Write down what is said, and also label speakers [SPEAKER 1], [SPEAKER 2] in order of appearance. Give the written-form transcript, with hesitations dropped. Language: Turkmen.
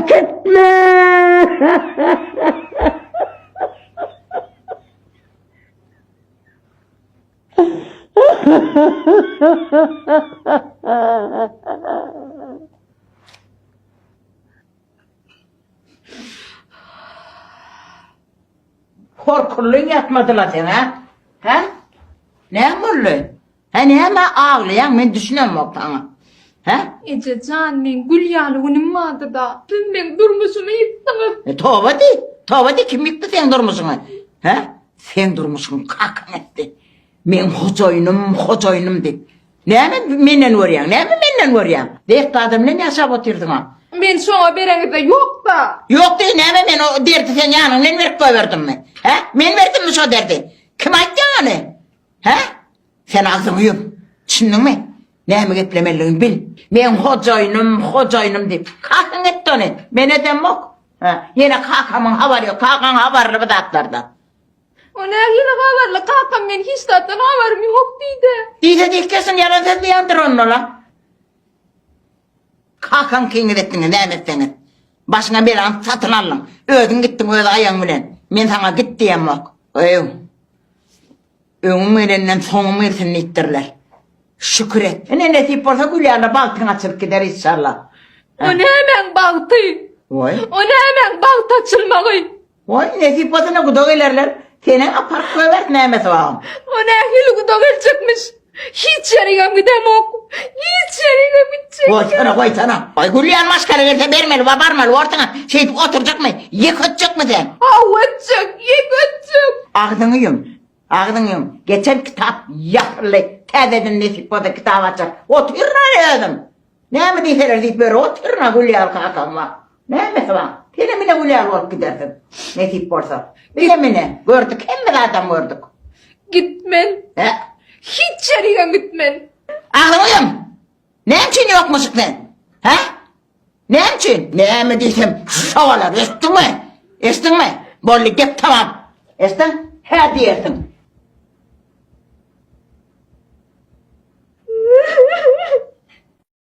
[SPEAKER 1] Äkitme!
[SPEAKER 2] Horkullyň ýatmadyla seň, hä? Hä? Näme boldy? Hä näme aglaýaň men düşünemok saňa. Hä?
[SPEAKER 3] Eje jan meň gül ýaly günüm bardy-da. Siz meň durmuşymy ýykdyňyz.
[SPEAKER 2] E, toba diý. Toba diý kim ýykdy seň durmuşyňy? Hä? Seň durmuşyňy kakaň etdi. Meň hojaýynym, hojaýynym diýip. Näme menden görýäň? Näme menden görýäň? Dert adam bilen ýaşap otyrsyň-a.
[SPEAKER 3] Men şoňa bereňizde ýok-da.
[SPEAKER 2] Ýok diý, näme men o derdi seň ýanyň bilen berip goýberdimmi? Hä? Men berdimmi şo derdi? Kim aýtýaň ony? Hä? Sen agzyňy ýum. Düşündiňmi? Näme geplemelidigini bil. Meň hojaýynym, hojaýynym diýip, kakaň etdi ony. Men edemok. Hä? Ýene kakamyň habary ýok. Kakaň habarly bu zatlardan.
[SPEAKER 3] O nähili habarly? Kakam men hiç zatdan habarym ýok diýdi.
[SPEAKER 2] Diýse diýkesin ýalan sözleýändir onda-la. Kakaň kiňiz etdiňiz, näme etseňiz. Başyňa belany satyn aldyň. Özüň gitdiň öz aýagyň bilen. Men saňa git diýemok. Öý. Öňüm gelenden soňum gelsin diýipdirler. Şükür et. Ine nesip bolsa gül ýaly bagtyň açylyp gider inşallah.
[SPEAKER 3] O nämäň bagty?
[SPEAKER 2] Oý.
[SPEAKER 3] O nämäň bagt açylmagy?
[SPEAKER 2] Oý nesip bolsa ine guda gelerler. Senem aparyp goýberis nämesi bar.
[SPEAKER 3] O nähili guda geljekmiş? Hiç ýerigem gidemok. Hiç ýerigem gitjek.
[SPEAKER 2] Goýsana, goýsana. Oý gül ýaly maşgala gelse bermeli bar, barmaly borsuň. Şeýdip oturjakmy? Ýek ötjekmi sen?
[SPEAKER 3] Hawa ötjek, ýek ötjek.
[SPEAKER 2] Agzyňy ýum. Agzyňy ýum. Geçen kitap ýapyldy. Täzeden nesip bolsa kitap açar. Otyryn-a özüm. Näme diýseler diýip ýör, otyryn-a gül ýaly kakam bar. Nämesi bar? Senem ine gül ýaly bolup gidersiň. Nesip bolsa. Bizem ine gördük, hemme zadam gördük.
[SPEAKER 3] Gitmen.
[SPEAKER 2] Hä?
[SPEAKER 3] Hiç ýerigem gitmen.
[SPEAKER 2] Agzyňy ýum. Näme üçin ýokmuşyk sen? Hä? Näme üçin? Näme diýsem, şo bolar. Eşitdiňmi? Eşitdiňmi? Boldy, gep tamam. Eşitdiň? Hä diýersiň.